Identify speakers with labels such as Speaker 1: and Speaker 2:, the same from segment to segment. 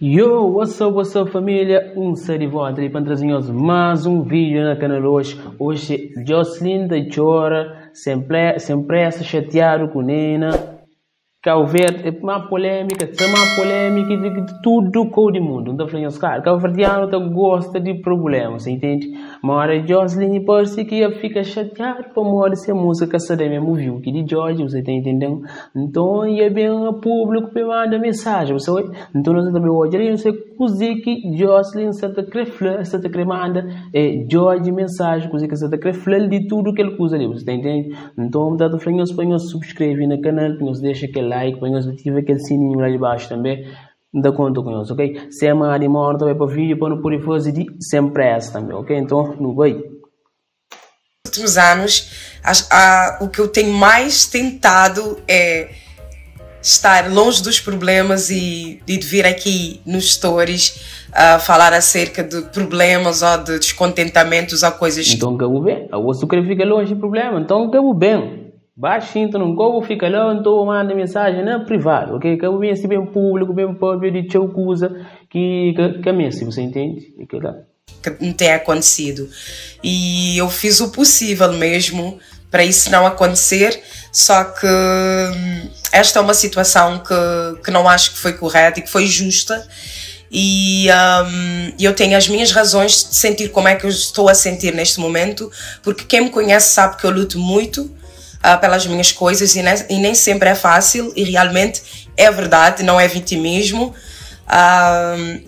Speaker 1: Yo, what's up, what's up família? Um sta di volta li pa trazer nhos mais um vídeo na canal hoje. Hoje Jocelyn ta txora, sem, ple, sem pressa, chateado com Nena. Cabo Verde, é uma polêmica, é uma polêmica de, de tudo com o mundo. Não tá falando, claro, Cabo Verdeano tá gosta de problemas, entende? Mas hora Jocelyn parece que ia ficar chateado para morrer essa música, que mesmo viu que de Jorge, você tá entendendo? Então ia bem ao público para mandar mensagem, você então nós também hoje ali, não sei coisa que Jocelyn está querendo, está querendo manda é Jorge mensagem, coisa que está querendo de tudo que ele usa ali, você tá entendendo? Então, tá falando para nós subscrever no canal, para nós deixar aquele like, para nós ativar aquele sininho lá de baixo também. Dá conta com nós, ok? Semana de morte também para vídeo para não poder fazer de sem pressa também, ok? Então, não vai.
Speaker 2: Últimos anos, o que eu tenho mais tentado é estar longe dos problemas e de vir aqui nos stories falar acerca de problemas ou de descontentamentos ou coisas.
Speaker 1: Então, acabou bem. A você quer ficar longe de problema, então acabou bem. Baixinho, então não vou ficar lá, então manda mensagem na privado, ok? Acabou bem assim, bem público, bem público, de teu coisa que que que se você entende? E que lá.
Speaker 2: Que me tem acontecido. E eu fiz o possível mesmo para isso não acontecer, só que esta é uma situação que não acho que foi correta e que foi justa. E eu tenho as minhas razões de sentir como é que eu estou a sentir neste momento, porque quem me conhece sabe que eu luto muito pelas minhas coisas e nem sempre é fácil, e realmente é verdade, não é vitimismo.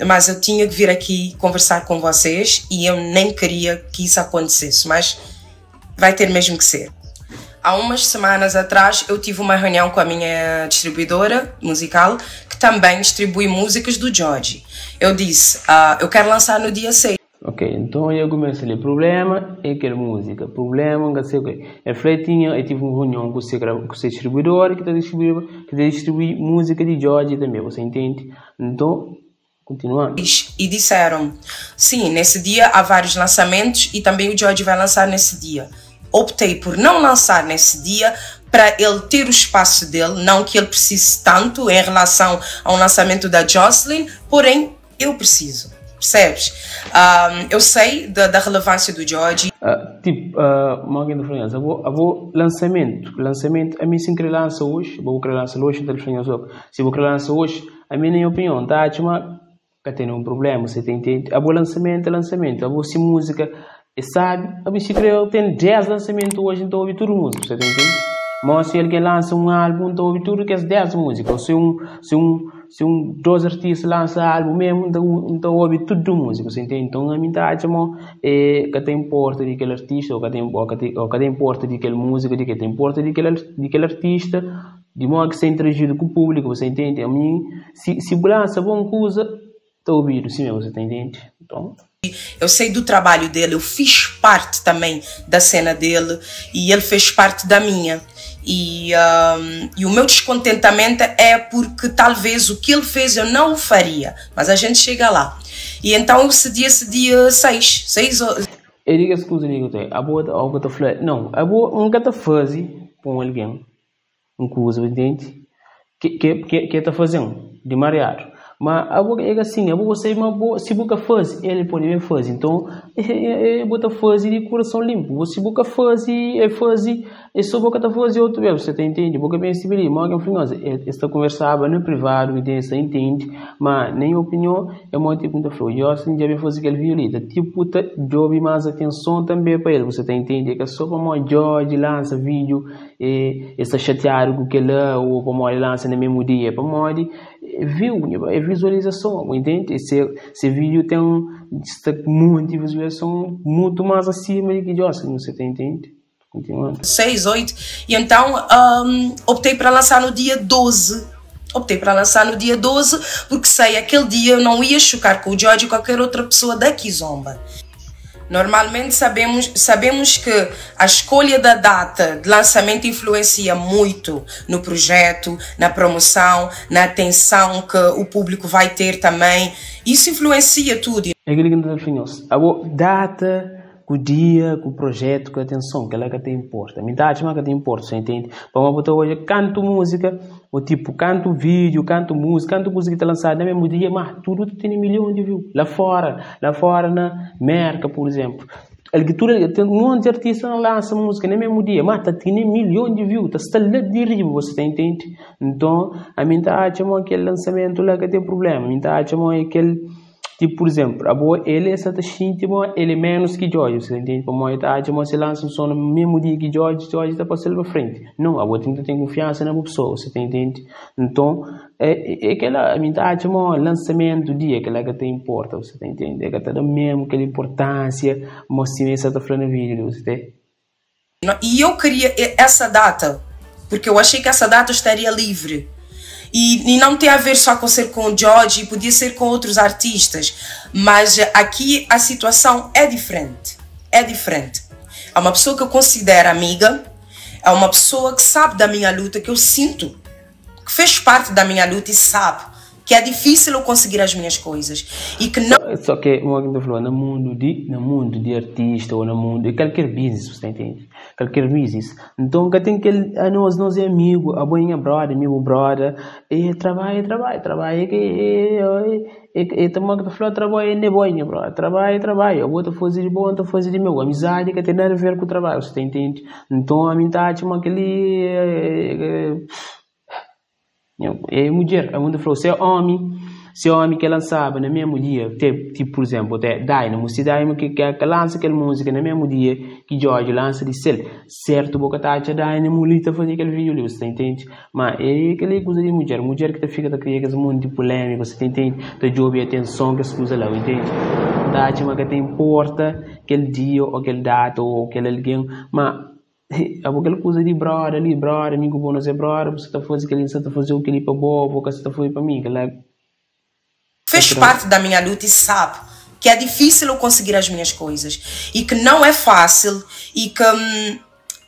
Speaker 2: Mas eu tinha que vir aqui conversar com vocês e eu nem queria que isso acontecesse, mas vai ter mesmo que ser. Há umas semanas atrás eu tive uma reunião com a minha distribuidora musical, que também distribui músicas do Jorge. Eu disse, eu quero lançar no dia 6.
Speaker 1: Ok, então eu começo ali, problema é aquela música, problema, não sei o quê. Eu falei, eu tive uma reunião com o seu distribuidor que está distribuindo, que distribui música de Jorge também, você entende? Então, continuando.
Speaker 2: E disseram, sim, nesse dia há vários lançamentos e também o Jorge vai lançar nesse dia. Optei por não lançar nesse dia para ele ter o espaço dele, não que ele precise tanto em relação ao lançamento da Jocelyn, porém eu preciso. Percebes? Eu sei da relevância do Jorge.
Speaker 1: Tipo, alguém da França, eu vou lançamento, a mim sem querer lança hoje, vou querer lançar hoje, então se vou querer lançar hoje, a minha opinião, tá, mas que tem um problema, você tem que eu vou lançamento, eu vou se música, e sabe, a mim se querer tem 10 lançamentos hoje, então ouvi tudo música, você tem que mas se alguém lança um álbum, então ouvi tudo que é 10 músicas, ou se um dois artistas lança álbum mesmo, então ouve tudo música, você entende? Então a minha tá, é que tem importa de aquele artista, ou que tem importa de aquela música, de que tem importa de aquele artista, de modo que se interagido com o público, você entende? A mim, se lança bom coisa, tá ouvindo, sim mesmo, você entende? Então...
Speaker 2: Eu sei do trabalho dele, eu fiz parte também da cena dele e ele fez parte da minha. E o meu descontentamento é porque talvez o que ele fez eu não o faria, mas a gente chega lá. E então eu cedi esse dia 6. 6 ou...
Speaker 1: Eu digo as coisas que eu tenho. A boa, a boa, não, a boa, nunca te faz com alguém, um coisa, entende? Que tá fazendo de mareado. Mas a boa é assim, a boa você, mas boa, se boca faz, ele pode bem fazer. Então, é bota fazer de coração limpo. Se boca faz, é fazer, é só boca tá fazer outro mesmo, você tá entende? Boca bem se bem, mas alguém esta conversava no privado, entende? Você entende? Mas nem opinião é muito tipo da flor. Eu assim já bem fazer aquele violeta, tipo tá job mais atenção também para ele, você tá entende? Que é só para o Jorge lança vídeo e está chateado com aquele ou para ele lança no mesmo dia, para o viu, é visualização, entende? Esse vídeo tem muita visualização, muito mais acima do que Jocelyn, você tá entende? Continuando.
Speaker 2: 6, 8, e então optei para lançar no dia 12. Optei para lançar no dia 12 porque sei, aquele dia eu não ia chocar com o Jorge e qualquer outra pessoa da Kizomba. Normalmente sabemos que a escolha da data de lançamento influencia muito no projeto, na promoção, na atenção que o público vai ter também. Isso influencia tudo.
Speaker 1: É aquilo que eu estou falando. A data ku dia, ku projetu, ku atenson, kel-la ka ta inporta. Mi ta atxa ma ka ta inporta, sa intende? Pamodi bu ta odja kantu múzika, ô tipu kantu vídiu, kantu múzika, kantu kuza ki ta lansadu na mésmu dia, má tudu ta tene milhon di viu. La fóra, la fóra na Mérka, pur izénplu, algen tudu algen, ten un monti artista na lansa múzika na mésmu dia, má ta tene milhon di viu, ta sta la di riba, bu sa ta intende? Nton, ami N ta atxa ma kel lansamentu la ka ten prubléma. Mi N ta atxa ma é kel. Tipo, por exemplo, abo ele sa ta xinti ma ele é menos ki Jorge, você entende? Pamodi el ta atxa ma se lansa um som no mesmo dia ki Jorge, Jorge ta pasa-l pa frenti. Não, abo tem ki ten confiança na bu pessoa, você ta entende? Então, é, é kela, ami ta atxa ma lançamento dia, kela ka ta importa, você ta entende? É ka ta da mesmo kel importância ma sima el sa ta fla na vídeo, você ta.
Speaker 2: E eu queria essa data, porque eu achei que essa data estaria livre. E, e não tem a ver só com ser com o George, podia ser com outros artistas, mas aqui a situação é diferente. É diferente. É uma pessoa que eu considero amiga, é uma pessoa que sabe da minha luta, que eu sinto, que fez parte da minha luta e sabe que é difícil eu conseguir as minhas coisas e que não.
Speaker 1: Só que, como a falou, no mundo de artista ou no mundo de qualquer business, você entende? Qualquer business. Então, que tem que a nós é amigo, a boinha brother, amigo brother, e trabalha, trabalha, trabalha, que é é também que falou trabalho é boinha, brother, trabalha, trabalha, eu vou fazer de bom, vou fazer de meu, amizade que tem nada a ver com o trabalho, você entende? Então, a mim tá tipo aquele é mulher, a mundo falou, se é homem, se é homem que lançava no mesmo dia, tipo, por exemplo, até Dynamo, se Dynamo que lança aquela música no mesmo dia que George lança de ser, certo, boca tá Dynamo ali tá fazer aquele vídeo ali, você entende? Mas é aquela coisa de mulher, mulher que tá fica tá criando esse monte de polêmica, você entende? Tá job atenção que as coisas lá, entende? Tá, mas que te importa aquele dia ou aquele data ou aquele alguém, mas aquela coisa de brother ali, brother, amigo bom, não é brother, você tá fazendo aquele, você tá fazendo aquele para boa, você tá fazendo para mim, aquela
Speaker 2: fez parte da minha luta e sabe que é difícil eu conseguir as minhas coisas e que não é fácil e que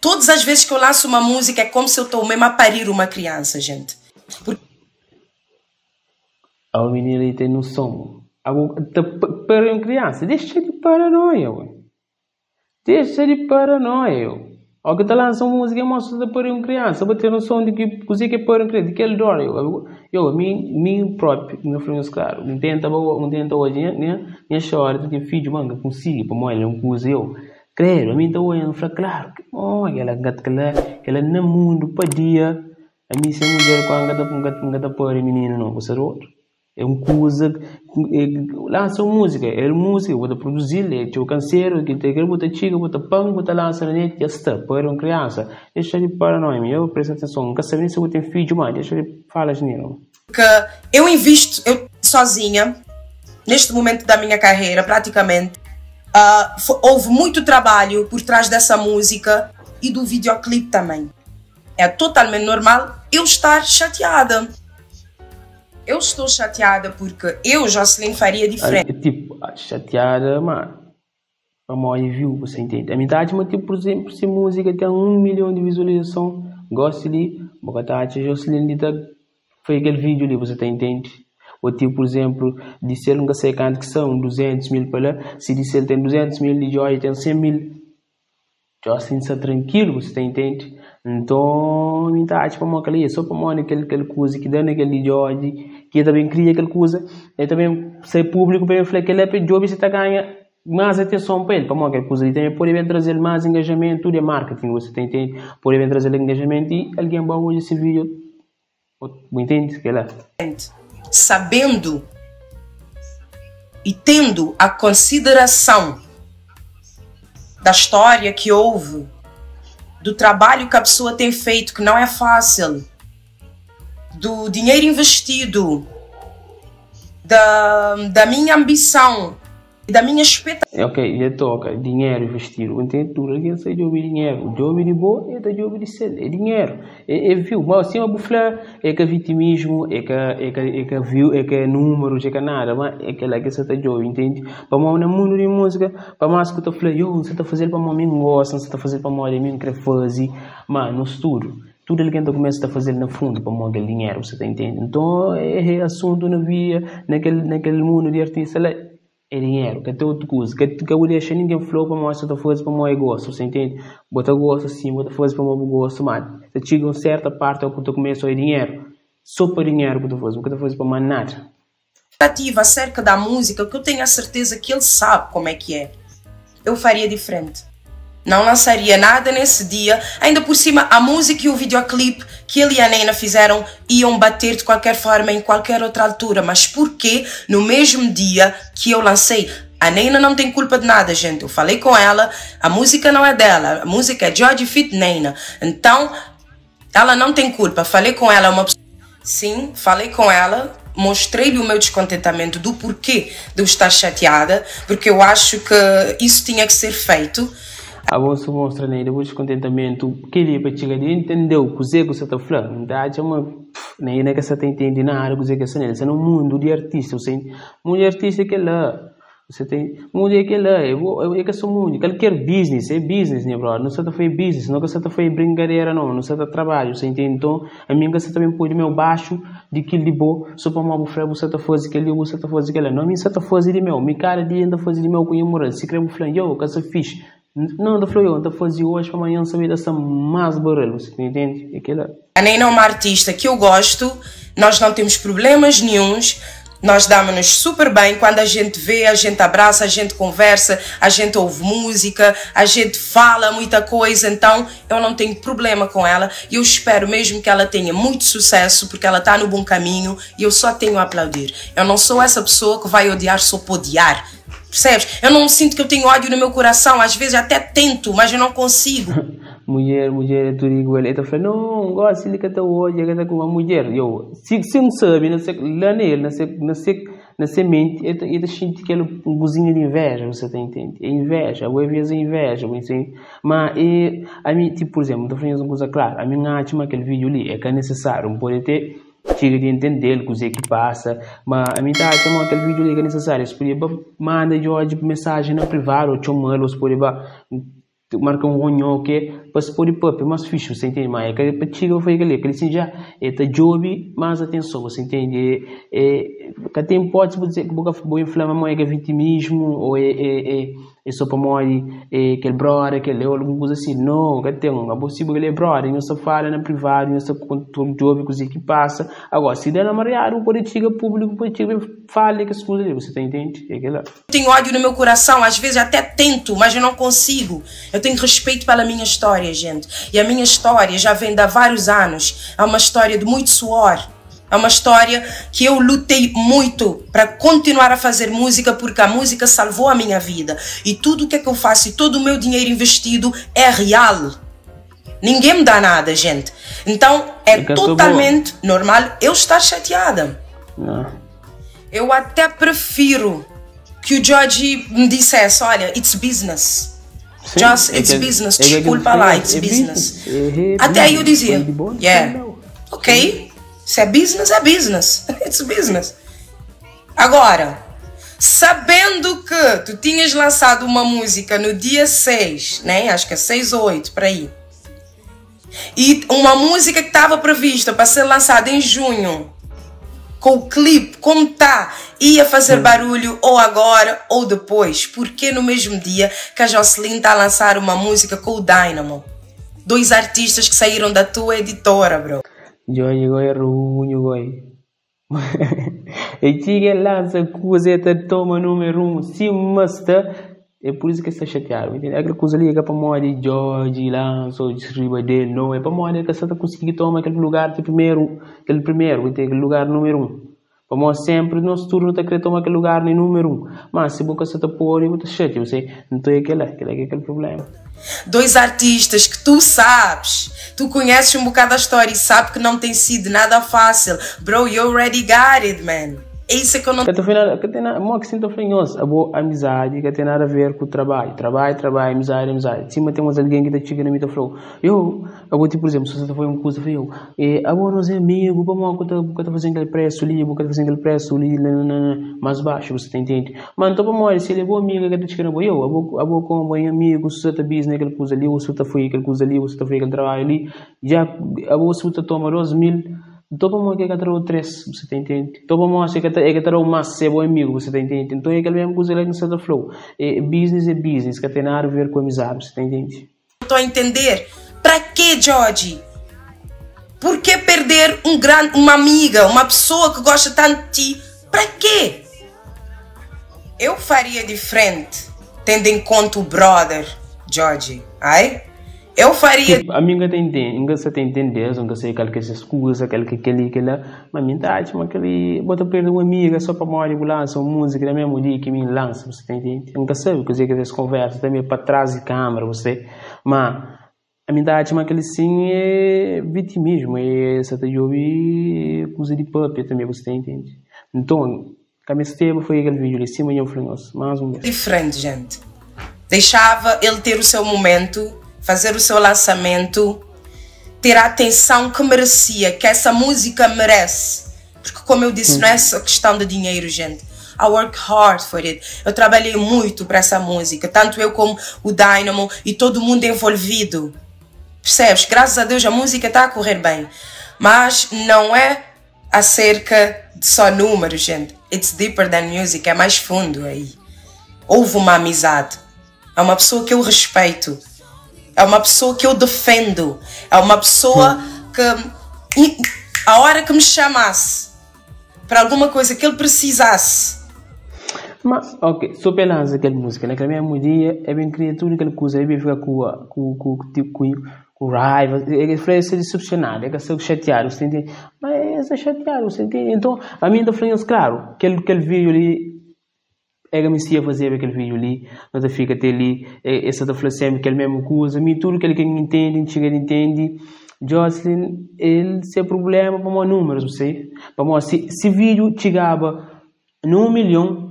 Speaker 2: todas as vezes que eu lanço uma música é como se eu estou mesmo a parir uma criança, gente. Porque...
Speaker 1: A menina tem noção. Para uma criança, deixa de paranoia, ué. Deixa de paranoia. Ao que tá lançando música, mostra de para uma criança, para ter noção de que coisa que é para uma criança, de que ele dói. Eu, mim próprio, meu filho, claro, não tenta hoje, né? Minha chora, tu tem filho, mano, consigo, para mãe, não coisa eu. Creio, a mim tá olhando, fala, claro, que oh, ela no mundo, para dia, a mim se a mulher quando ela tá para menino, não, você é outro. É uma coisa, lança música, é música, vou produzir, é o canseiro, que tem que botar chica, botar pão, botar lança na net, já está, para uma criança. Deixa de paranoia, eu presto atenção, nunca sabia se eu tenho filho, mas deixa de falar asneira.
Speaker 2: Que eu invisto, eu sozinha, neste momento da minha carreira, praticamente, houve muito trabalho por trás dessa música e do videoclipe também. É totalmente normal eu estar chateada. Eu estou chateada porque eu, Jocelyn, faria diferente.
Speaker 1: Tipo, chateada, mas a mãe viu, você entende? A metade, mas tipo, por exemplo, se música tem 1 milhão de visualização, gosto ali, boca Jocelyn tá, foi aquele vídeo ali, você tá entende? Ou tipo, por exemplo, disse ele nunca sei quanto que são, 200 mil para lá, se disse ele tem 200 mil e Joy tem 100 mil, Jocelyn está tranquilo, você tá entende? Então, me tá tipo uma ali, só para mim aquele coisa que dá naquele Jorge, que também cria aquele coisa, e também ser público para falar que ele é para Job você tá ganha mais atenção para ele, para mim aquele coisa ali também pode bem trazer mais engajamento, tudo é marketing, você tá entende? Pode bem trazer engajamento e alguém vai hoje esse vídeo, entende? Que lá.
Speaker 2: Sabendo e tendo a consideração da história que houve, do trabalho que a pessoa tem feito, que não é fácil, do dinheiro investido, da minha ambição, da minha expectativa.
Speaker 1: Ok, já toca, dinheiro investido, entende tudo, alguém sai de ouvir dinheiro, de ouvir de boa, é de ouvir de ser, é dinheiro, é viu, mas assim, a bufla é que vitimismo, é que viu, é que números, é que nada, mas é que lá que você está de ouvir, entende? Para mim, no mundo de música, para mais que eu estou falando, eu, você está fazendo para mim, gosta, você está fazendo para mim, quer fazer, mas no estudo, tudo alguém começa a fazer no fundo para mover dinheiro, você está entendendo? Então, é assunto na via, naquele mundo de artista lá. É dinheru, ka ten otu kuza. Ka bu dexa ningen fla-u pamodi sa ta faze pamodi é gostu, sa intende? Bo ta gosta sin, bo ta faze pamodi bu gosta, ma ta txiga un serta parti ku ta kumesa oja dinheru, so pa dinheru ku ta faze, bu ka ta faze pa más nada.
Speaker 2: Expectativa acerca da música, que eu tenho a certeza que ele sabe como é que é. Eu faria diferente. Não lançaria nada nesse dia. Ainda por cima, a música e o videoclipe que ele e a Neyna fizeram iam bater de qualquer forma em qualquer outra altura. Mas por que no mesmo dia que eu lancei? A Neyna não tem culpa de nada, gente. Eu falei com ela, a música não é dela, a música é Djodje feat Neyna. Então, ela não tem culpa. Falei com ela, uma pessoa. Sim, falei com ela, mostrei-lhe o meu descontentamento do porquê de eu estar chateada, porque eu acho que isso tinha que ser feito.
Speaker 1: Abo su mostra Neida bu descontentamento keli pa txiga di entendeu kuze ku sa ta fla nta atxa ma Neida ka sa ta intende nada kuze ke sta nel sta na mundu di artista mundu di artista é kela. Você tem mundo é aquele, é, é que sou mundo, qualquer business, é business, né, brother? Não se tá foi business, não se tá foi brincadeira, não, não se tá trabalho, você entende? Então, a mim que você também pôr meu baixo de aquilo de bom, só para uma bufra, você tá fazer aquele, você tá fazer aquele, não, mim você tá fazer de meu, me cada dia ainda fazer de meu com moral, se quer bufra, eu, que você fiz, não, não falou eu, tá fazer hoje para amanhã saber dessa mais barulho, você entende? É aquele.
Speaker 2: A Neyna é uma artista que eu gosto, nós não temos problemas nenhuns. Nós damos-nos super bem, quando a gente vê, a gente abraça, a gente conversa, a gente ouve música, a gente fala muita coisa, então eu não tenho problema com ela e eu espero mesmo que ela tenha muito sucesso, porque ela tá no bom caminho e eu só tenho a aplaudir. Eu não sou essa pessoa que vai odiar só por odiar, percebes? Eu não sinto que eu tenho ódio no meu coração, às vezes até tento, mas eu não consigo.
Speaker 1: Mulher, mulher é tudo igual. Ele fala, não, gosto de que tá hoje, que tá com uma mulher. Eu, se não sabe, não sei, lá nele, não sei, não sei, na semente, ele sente aquele um gozinho de inveja, você tá entendendo? É inveja, às vezes é inveja, você Mas, é, a mim, tipo, por exemplo, tô falando uma coisa clara, a mim acho que aquele vídeo ali é que é necessário, não pode ter, chega de entender o que que passa, mas a mim tá achando aquele vídeo ali que é necessário, você podia mandar de hoje mensagem na privada, ou chamar, você podia marcar um reunião que para se pôr de papel, mas fixe, você entende? Mas é que para chegar foi aquele, aquele assim já é tá job, mais atenção, você entende? É, que tem hipótese de dizer que boca boa inflama, mas é vitimismo ou é só para morrer, é aquele brother, aquele alguma coisa assim. Não, que tem um, é possível que ele é brother, não se fala na privado, não se conta o job, coisa que passa. Agora, se der na mareada, pode chegar público, pode chegar fala que as coisas ali, você tá entende? É aquela.
Speaker 2: Eu tenho ódio no meu coração, às vezes até tento, mas eu não consigo. Eu tenho respeito pela minha história, gente. E a minha história já vem de há vários anos. É uma história de muito suor. É uma história que eu lutei muito para continuar a fazer música, porque a música salvou a minha vida. E tudo o que é que eu faço e todo o meu dinheiro investido é real. Ninguém me dá nada, gente. Então é totalmente normal eu estar chateada.
Speaker 1: Não.
Speaker 2: Eu até prefiro que o Djodje me dissesse, olha, it's business.
Speaker 1: Sim,
Speaker 2: Just,
Speaker 1: é
Speaker 2: it's
Speaker 1: que,
Speaker 2: business,
Speaker 1: é que
Speaker 2: desculpa lá, it's
Speaker 1: é
Speaker 2: business.
Speaker 1: business. É
Speaker 2: Até aí eu
Speaker 1: business.
Speaker 2: dizia,
Speaker 1: Foi de bom,
Speaker 2: yeah,
Speaker 1: não.
Speaker 2: ok, se é business, é business. It's business. Agora, sabendo que tu tinhas lançado uma música no dia 6, né? Acho que é 6 ou 8, por aí. E uma música que estava prevista para ser lançada em junho, com o clipe, como tá, ia fazer barulho ou agora ou depois. Porque no mesmo dia que a Jocelyn tá a lançar uma música com o Dynamo. Dois artistas que saíram da tua editora, bro.
Speaker 1: Djodje goi runho goi. E chega lança coisa, toma número 1, sim, mas tá. É por isso que está chateado, entende? Aquela coisa ali é para morrer Djodje, lança, ou riba dele, não. É para morrer que você tá conseguindo tomar aquele lugar de primeiro, aquele primeiro, entende? Aquele lugar número 1. Para morrer sempre, nosso turno tá querendo tomar aquele lugar de número 1. Mas se você tá por aí, você tá chateado, você não tem aquele, aquele problema.
Speaker 2: Dois artistas que tu sabes, tu conheces um bocado a história e sabe que não tem sido nada fácil. Bro, you already got it, man. É isso que eu não...
Speaker 1: Que tem nada, que tem nada, mo que sinto frenhoso, a boa amizade que tem nada a ver com o trabalho. Trabalho, trabalho, amizade, amizade. Cima tem umas alguém que tá chegando na minha flow. Eu, eu vou, tipo, por exemplo, se você foi um curso, eu, e, a boa nós é amigo, vamos que tá, que tá fazendo aquele preço ali, que tá fazendo aquele preço ali, nananana, mais baixo, você tá entende? Mas então, vamos, se ele é bom amigo, que tá chegando, eu, a boa com bom amigo, se você tá business, aquele curso ali, ou se você tá foi aquele curso ali, ou se você tá foi aquele trabalho ali, já, a boa se você toma 2.000 Nton pamodi ki el ka ta da-u 3, bu sa ta intende? Nton pamodi ki el ka ta da-u más si é bo amigu, bu sa ta intende? Nton é kel mesmu kuza la ki N sa ta fla-u. É business é business, ka ten nada a ver ku amizadi, bu sa ta intende?
Speaker 2: Estou a entender. Para quê, Georgie? Por que perder um grande, uma amiga, uma pessoa que gosta tanto de ti? Para quê? Eu faria diferente, tendo em conta o brother, Georgie. Ai? Eu faria.
Speaker 1: Tipo, ami N ka ta intende, N ka sa ta intende-s, N ka sabe kal ki é ses kuza, kal ki é kel-li, kel-la, ma mi N ta atxa ma kel-li, bo ta perde un amiga so pamodi bu lansa un múzika na mésmu dia ki mi N lansa, bu sa ta intende? N ka sabe kuzê ki é ses konversa tanbê pa trás di kâmara, bu sabe? Ma ami N ta atxa ma kel-li sin é vitimismu, é sa ta djobe kuza di pâpia tanbê, bu sa ta intende? Nton, ka mesteba faze kel vídiu li, sima dja N fla nhos más un bês.
Speaker 2: Diferente, gente. Deixava ele ter o seu momento, fazer o seu lançamento, ter a atenção que merecia, que essa música merece. Porque, como eu disse, não é só questão de dinheiro, gente. I work hard for it. Eu trabalhei muito para essa música, tanto eu como o Dynamo e todo mundo envolvido. Percebes? Graças a Deus a música está a correr bem. Mas não é acerca de só números, gente. It's deeper than music, é mais fundo aí. Houve uma amizade. É uma pessoa que eu respeito. É uma pessoa que eu defendo. É uma pessoa que a hora que me chamasse para alguma coisa que ele precisasse.
Speaker 1: Mas, ok, só pa lansa kel múzika na kel mésmu dia, el ben kria tudu kel kuza, el ben fika ku, ku, ku, ku, ku, ku raiva, el fla el sta disepsionadu, el ka sta xatiadu, bu sta intende? Ma el sta xatiadu, bu sta intende? Nton, ami N ta fla nhos klaru, kel, kel vídiu li, el ka mistiba fazeba kel vídiu li, no ta fika te li, el sta ta fla sénpri kel mésmu kuza, mi tudu kel ki N intende, N txiga di intende, Jocelyn, el se prubléma pamodi númerus, bu sabe? Pamodi si, si vídiu txigaba na un milhon,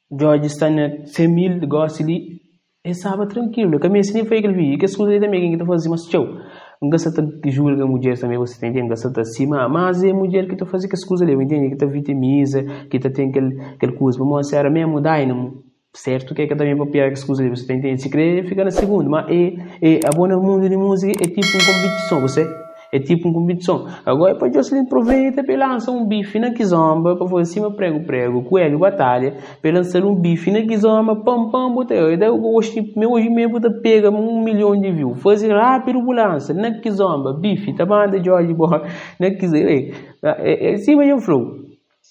Speaker 1: George sta na 100 mil gósi li, el staba trankilu, el ka meste nen faze kel vídiu. I kes kuza li tanbê ki ta faze más txeu. N ka sta ta julga mudjeris tanbê, bu ta intende? N ka sta ta sima, mas é mudjer ki ta faze kes kuza li, bu intende? Ki ta vitimiza, ki ta ten kel kel kuza. Pamodi si éra mésmu Dynamo, sértu ki el ka ta ben papiaba kes kuza li, bu ta intende? Si krê el fika na sigundu, má é é abo na mundu di múzika é tipu un konpitison, bu sabe? É tipu un konpitison. Agora pa Jocelyn proveita pa el lansa un bifi na kizomba pa faze sima pregu pregu ku Hélio Batalha pa el lansa-l un bifi na kizomba pam pam bu ta da oxi me oji me bu ta pega un milhon di viu faze rápidu bu lansa na kizomba bifi ta manda Jorge bo na kizomba é sima dja N fla-u.